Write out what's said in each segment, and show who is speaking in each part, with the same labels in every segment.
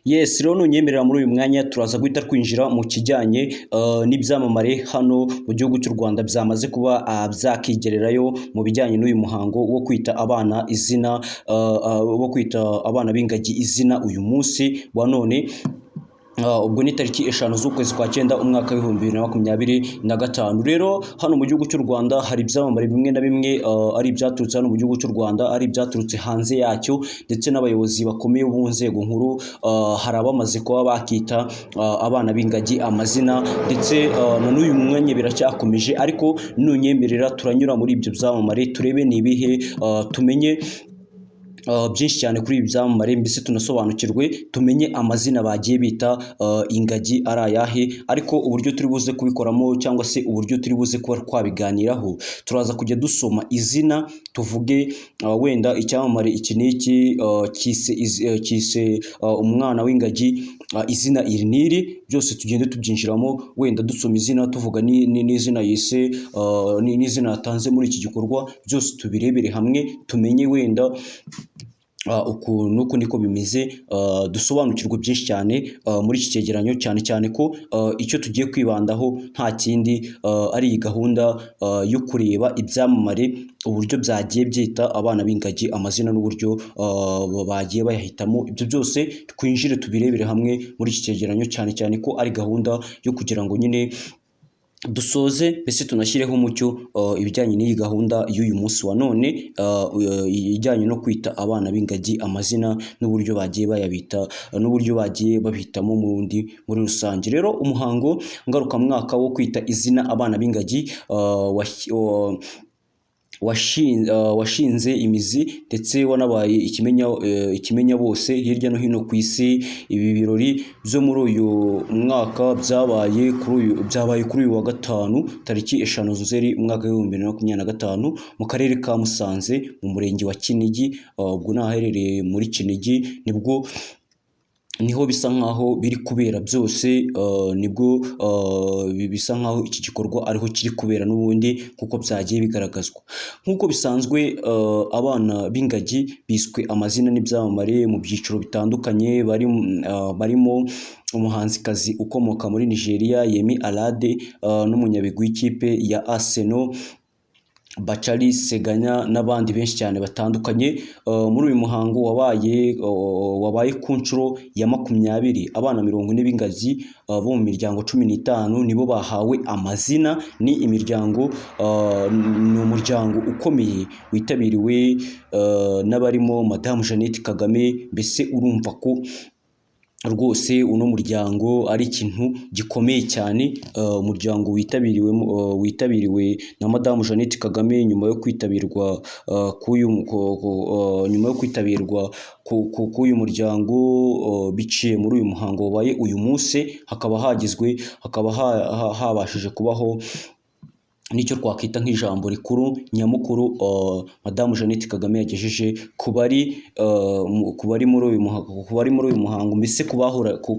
Speaker 1: Yes, rero nunyemerera muri uyu mwanya turaza guhita twinjira mu kijyanye n'ibyamamare hano mu gihugu cy'u Rwanda byamaze kuba byakigererayo mu bijyanye n'uyu muhango wo kwita abana izina, wo kwita abana b'ingagi izina uyu munsi wa none. Ubwo ni tariki 5 z'ukwezi kwa cyenda, umwaka w'2025. Rero hano mu gihugu cy'u Rwanda hari ibyamamare bimwe na bimwe, ari ibyaturutse hano mu gihugu cy'u Rwanda, ari ibyaturutse hanze yacyo, ndetse n'abayobozi bakomeye bo mu nzego nkuru. Hari abamaze kuba bakita abana b'ingagi amazina, ndetse na n'uyu mwanya biracyakomeje. Ariko nunyemerera turanyura muri ibyo byamamare, turebe ni ibihe, tumenye byinshi cyane kuri ibi byamamare, mbese tunasobanukirwe, tumenye amazina bagiye bita ingagi ari ayahe. Ariko uburyo turi buze kubikoramo, cyangwa se uburyo turi buze kuba twabiganiraho, turaza kujya dusoma izina, tuvuge wenda icyamamare iki n'iki cyise umwana w'ingagi izina iri n'iri. Byose tugende tubyinjiramo, wenda dusoma izina, tuvuga n'izina yise, n'izina yatanze muri iki gikorwa. Byose tubirebere hamwe, tumenye wenda uku nuku niko bimeze, dusobanukirwe byinshi cyane muri iki cyegeranyo, cyane cyane ko icyo tugiye kwibandaho nta kindi ari iyi gahunda yo kureba ibyamamare uburyo byagiye byita abana b'ingagi amazina n'uburyo bagiye bayahitamo. Ibyo byose twinjire tubirebere hamwe muri iki cyegeranyo, cyane cyane ko ari gahunda yo kugira ngo nyine dusoze, mbese tunashyireho umucyo ibijyanye n'iyi gahunda y'uyu munsi wa none, ijyanye no kwita abana b'ingagi amazina n'uburyo bagiye bayabita, n'uburyo bagiye babihitamo muri rusange. Rero umuhango ngarukamwaka wo kwita izina abana b'ingagi washinze imizi ndetse wanabaye ikimenya bose hirya no hino ku isi. Ibi birori byo muri uyu mwaka byabaye kuri uyu wa gatanu, tariki 5 Nzeri, umwaka w'2025, mu karere ka Musanze, mu murenge wa Kinigi. Ubwo ni ahaherereye muri Kinigi, nibwo niho bisa nkaho biri kubera byose. Nibwo bisa nkaho iki gikorwa ariho kiri kubera n'ubundi, nk'uko byagiye bigaragazwa. Nk'uko bisanzwe, abana b'ingagi biswe amazina n'ibyamamare mu byiciro bitandukanye, barimo umuhanzikazi ukomoka muri Nigeria Yemi Alade, n'umunyabigwi w'ikipe ya Arsenal Bacary Sagna, n'abandi benshi cyane batandukanye. Muri uyu muhango wabaye ku nshuro ya 20, abana 40 b'ingagi bo mu miryango 15 nibo bahawe amazina. Ni imiryango, ni umuryango ukomeye witabiriwe n'abarimo Madamu Jeannette Kagame. Mbese urumva ko rwose uno muryango ari ikintu gikomeye cyane, umuryango witabiriwe na Madamu Jeannette Kagame. Nyuma yo kwitabirwa k'uyu muryango biciye muri uyu muhango wabaye uyu munsi, hakaba habashije kubaho nicyo twakwita nk'ijambo rikuru nyamukuru Madamu Jeannette Kagame yagejeje ku bari muri uyu muhango, mbese ku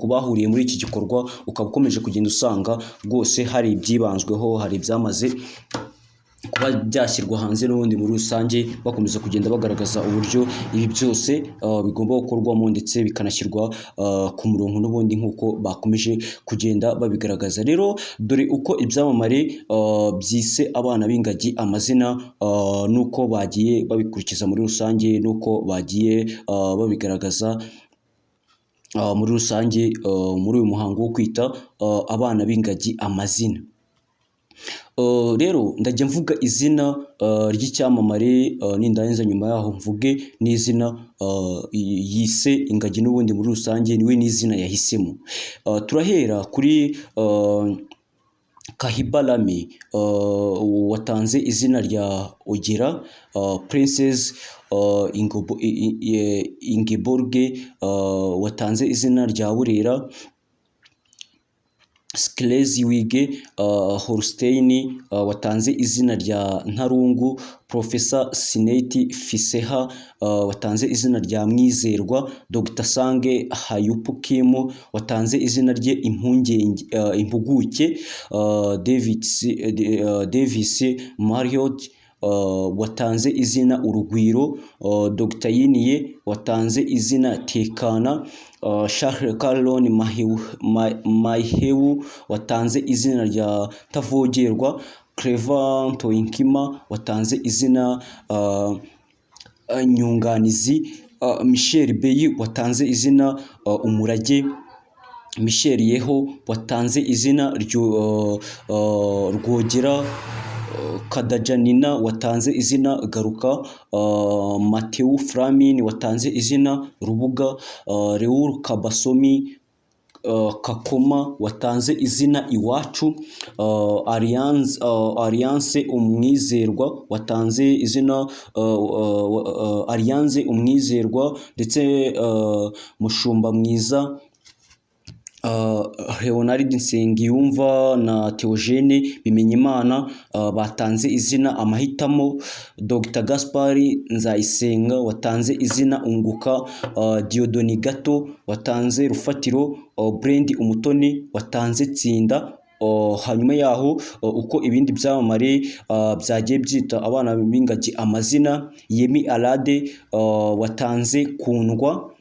Speaker 1: bahuriye muri iki gikorwa. Ukaba ukomeje kugenda usanga rwose hari ibyibanzweho, hari ibyamaze kuba byashyirwa hanze n'ubundi muri rusange, bakomeza kugenda bagaragaza uburyo ibi byose bigomba gukorwamo, ndetse bikanashyirwa ku murongo n'ubundi, nk'uko bakomeje kugenda babigaragaza. Rero dore uko ibyamamare byise abana b'ingagi amazina, n'uko bagiye babikurikiza muri rusange, n'uko bagiye babigaragaza muri rusange muri uyu muhango wo kwita abana b'ingagi amazina. Rero ndajya mvuga izina ry'icyamamare, nindangiza nyuma yaho mvuge n'izina yise ingagi n'ubundi muri rusange, niwe n'izina yahisemo. Turahera kuri Kahiba Lami, watanze izina rya Ogera, Princess Ingeborg, watanze izina rya Burera, Schleswig Holstein, watanze izina rya Ntarungu, Professor Senait Fisseha, watanze izina rya Mwizerwa, Dr Sange Hyup Kim, watanze izina rye Impungenge, Impuguke, Davis Marriott. watanze izina Urugwiro, Dr Yiniye watanze izina Tekana, Charles Caron Mahewu watanze izina rya Tavogerwa, Clever Ntoinkima watanze izina Nyunganizi, Michel Bey watanze izina Umurage, Michel Yeho watanze izina Rwogera, Kadajanina watanze izina Garuka, Mateu Flamin watanze izina Rubuga, Leur Kabasomi Kakoma watanze izina Iwacu, Alliance Umwizerwa watanze izina Alliance Umwizerwa, ndetse Mushumba Mwiza Leonard Nsengiyumva na Theogene Bimenyimana batanze izina Amahitamo, Dr Gaspard Nzayisenga watanze izina Unguka, Dieudonné Gato watanze Rufatiro, Brand Umutoni watanze Tsinda. Hanyuma yaho uko ibindi byamamare byagiye byita abana b'ingagi amazina: Yemi Alade watanze Kundwa,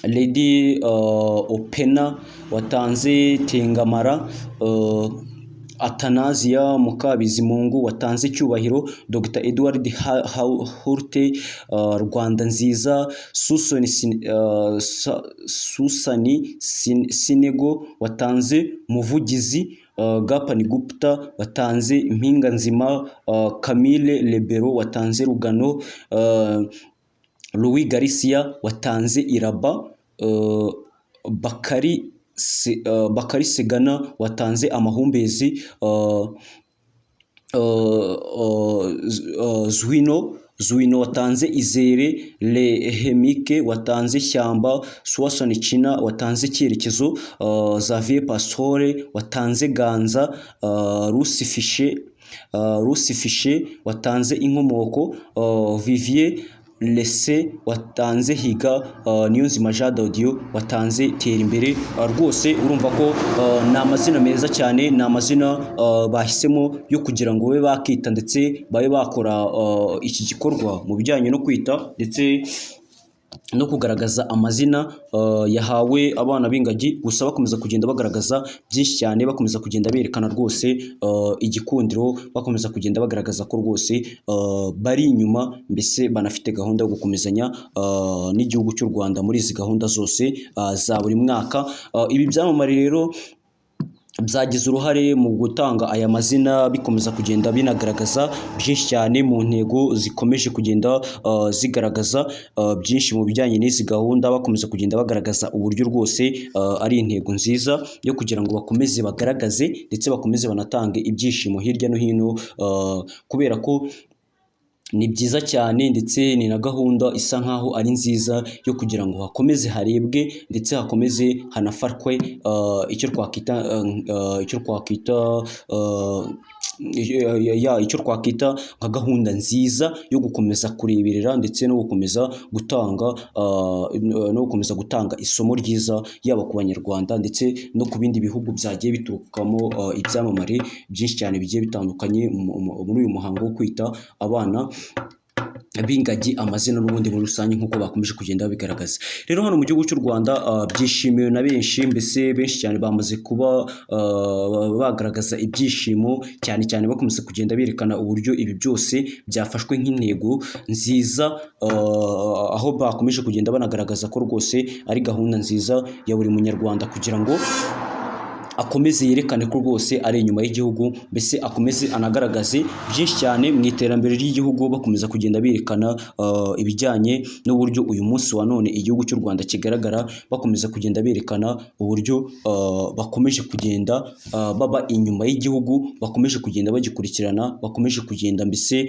Speaker 1: Lady Opena watanze Tengamara, Atanasia Mukabizimungu watanze Cyubahiro, Dr Edward Hurte Rwanda Nziza, Susani Sinego watanze Muvugizi, Gapani Gupta watanze Impinga Nzima, Camille Lebero watanze Rugano, Louis Garcia watanze Iraba, Bakari Segana watanze Amahumbezi, Zwino watanze Izere, Lehemike watanze Shyamba, Suwasoni China watanze Cyerekezo, Xavier Pastore watanze Ganza, Rusifishe watanze Inkomoko, Vivier Lese watanze Higa, Niyonzima Jean Daudio watanze Tera Imbere. Rwose urumva ko ni amazina meza cyane, ni amazina bahisemo yo kugira ngo babe bakita ndetse babe bakora iki gikorwa mu bijyanye no kwita ndetse no kugaragaza amazina yahawe abana b'ingagi. Gusa bakomeza kugenda bagaragaza byinshi cyane, bakomeza kugenda berekana rwose igikundiro, bakomeza kugenda bagaragaza ko rwose bari inyuma, mbese banafite gahunda yo gukomezanya n'igihugu cy'u Rwanda muri izi gahunda zose za buri mwaka. Ibi byamamare rero byagize uruhare mu gutanga aya mazina, bikomeza kugenda binagaragaza byinshi cyane mu ntego zikomeje kugenda zigaragaza byinshi mu bijyanye n'izi gahunda, bakomeza kugenda bagaragaza uburyo rwose ari intego nziza yo kugira ngo bakomeze bagaragaze ndetse bakomeze banatange ibyishimo hirya no hino, kubera ko ni byiza cyane, ndetse ni na gahunda isa nkaho ari nziza yo kugira ngo hakomeze harebwe ndetse hakomeze hanafatwe icyo twakwita nka gahunda nziza yo gukomeza kureberera ndetse no gukomeza gutanga isomo ryiza, yaba ku Banyarwanda ndetse no ku bindi bihugu byagiye biturukamo ibyamamare byinshi cyane bigiye bitandukanye muri uyu muhango wo kwita abana b'ingagi amazina n'ubundi muri rusange, nk'uko bakomeje kugenda babigaragaza. Rero hano mu gihugu cy'u Rwanda byishimiwe na benshi, mbese benshi cyane bamaze kuba bagaragaza ibyishimo cyane cyane, bakomeza kugenda berekana uburyo ibi byose byafashwe nk'intego nziza, aho bakomeje kugenda banagaragaza ko rwose ari gahunda nziza ya buri Munyarwanda kugira ngo akomeze yerekane ko rwose ari inyuma y'igihugu, mbese akomeze anagaragaze byinshi cyane mu iterambere ry'igihugu, bakomeza kugenda berekana ibijyanye n'uburyo uyu munsi wa none igihugu cy'u Rwanda kigaragara, bakomeza kugenda berekana uburyo bakomeje kugenda baba inyuma y'igihugu, bakomeje kugenda bagikurikirana, bakomeje kugenda mbese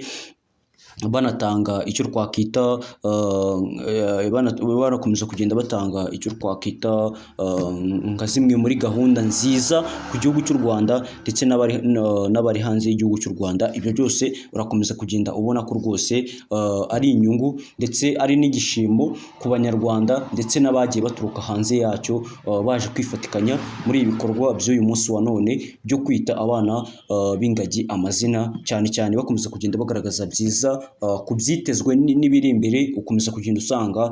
Speaker 1: Banatanga icyo twakwita banakomeza kugenda batanga icyo twakwita nka zimwe muri gahunda nziza ku gihugu cy'u Rwanda ndetse n'abari hanze y'igihugu cy'u Rwanda. Ibyo byose urakomeza kugenda ubona ko rwose ari inyungu ndetse ari n'igishimo ku Banyarwanda ndetse n'abagiye baturuka hanze yacyo, baje kwifatikanya muri ibi bikorwa by'uyu munsi wa none byo kwita abana b'ingagi amazina, cyane cyane bakomeza kugenda bagaragaza byiza ku byitezwe n'ibiri imbere. Ukomeza kugenda usanga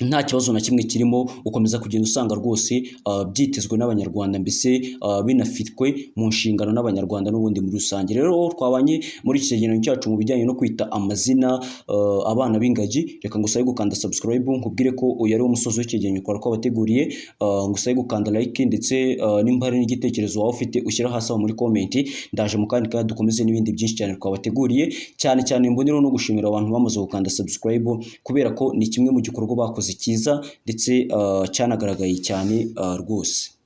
Speaker 1: nta kibazo na kimwe kirimo, ukomeza kugenda usanga rwose byitezwe n'Abanyarwanda, mbese binafitwe mu nshingano n'Abanyarwanda n'ubundi muri rusange. Rero twabanye muri iki cyegeranyo cyacu mu bijyanye no kwita amazina abana b'ingagi. Reka ngusabe gukanda subscribe, nkubwire ko uyu ari wo musozi w'icyegeranyo twari twabateguriye. Ngusabe gukanda like, ndetse nimba hari n'igitekerezo waba ufite ushyira hasi aho muri comment. Ndaje mu kandi kandi dukomeze n'ibindi byinshi cyane twabateguriye. Cyane cyane mboneraho no gushimira abantu bamaze gukanda subscribe, kubera ko ni kimwe mu gikorwa bakoze cyiza ndetse cyanagaragaye cyane rwose.